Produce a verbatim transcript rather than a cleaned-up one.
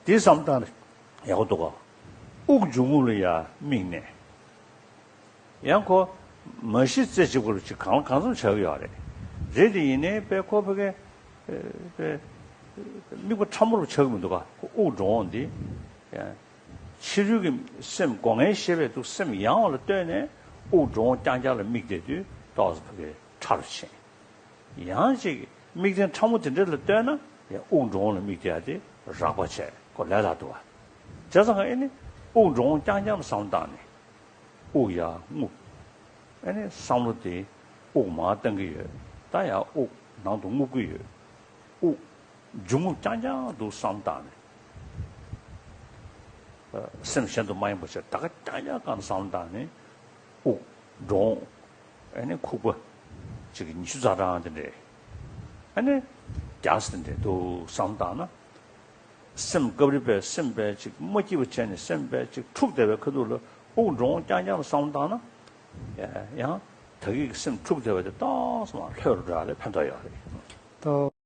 དེ་བསམ་བཏང་ན་ཡག་པོ་འདུག་ག་དབུགས་འབྱུང་རྔུབ་ལ་ཡ་དམིགས་ནས། ཡང་ཁོ་མ་གཞི་རྩེ་གཅིག་པུ་ལ་ཅིག་གང་ལ་གང་འཚམ་ཆགས་ཀྱི་ཡོད་རེད། རེད་དེ་ཡིན་ནའི་དཔེ་ཁོ་ཕ་གི་དཔེ་དམིགས་པ་ཕྲ་མོ་རུ་ཆགས་ཀྱི་མི་འདུག་ག་ཁོ་དབུགས་འགྲོ་འོང་འདི་ཡང་ཕྱི་རོལ་གྱི་སེམས་སྒོ་ངའི་ཤེས་པས་འདུག་སེམས་ཡང་བ་ལ་ལྟོས་ནས་དབུགས་འགྲོ་འོང་རྐྱང་རྐྱང་ལ་དམིགས་བསྡད་དུས་ཏོག་ཙམ་ཕ་གི་ཕྲ་རུ་ཕྱིན། ཡང་ཅིག་དམིགས་རྟེན་ཕྲ་མོ་དེ་འདྲ་ལ་ལྟོས་ན་ཡང་དབུགས་འགྲོ་འོང་ལ་དམིགས་བསྡད་ཡ་དེ་རགས་པ་བྱས་ཁོ་ལས་སླ་འདུག་བ། བྱས་ཙང་ཨེ་ནི་དབུགས་འགྲོ་འོང་རྐྱང་རྐྱང་ལ་བསམ་བློ་བཏང་ནས་དབུགས་ཡར་རྔུབ། ཨེ་ནི་བསམ་བློ་དེ་དབུགས་མར་བཏང་གི་ཡོད། ད་ཡང་དབུགས་ནང་དུ་རྔུབ་ཀྱི་ཡོད། དབུགས་འབྱུང་རྔུབ་རྐྱང་རྐྱང་འདུག་བསམ་བློ་བཏང་ནས། སེམས་གཞན་དུ་མ་ཡེངས་པ་བྱས་ད་ག་རྐྱང་རྐྱང་གང་བསམ་བློ་བཏང་ནས་དབུགས་འགྲོ་འོང་། ཨ་ནི་ཁུག་པ་གཅིག་གི་ཉི་ཤུ་རྩ་གྲངས་དེ་འདྲས། ཨ་ནི་རྒྱགས་དེ་འདྲས་འདུག་བསམ་བཏང་ན། སེམས་སྐབས་རེ་པའི་སེམས་པའི་གཅིག་མ་སྐྱིད་པ་བྱས་ནས་སེམས་པའི་གཅིག་འཁྲུག་བསྡད་པའི་ཁ་ཐུག་ལ་དབུགས་འགྲོ་འོང་རྐྱང་རྐྱང་ལ་བསམ་བཏང་ན། ཡང་ད་གི་སེམས་འཁྲུག་བསྡད་པ་དེ་ཏོག་ཙམ་ལྷོད་རུ་འགྲོ་ཡ་ལ་ཕན་ཐོགས་ཡོད་རེད། ཏོ།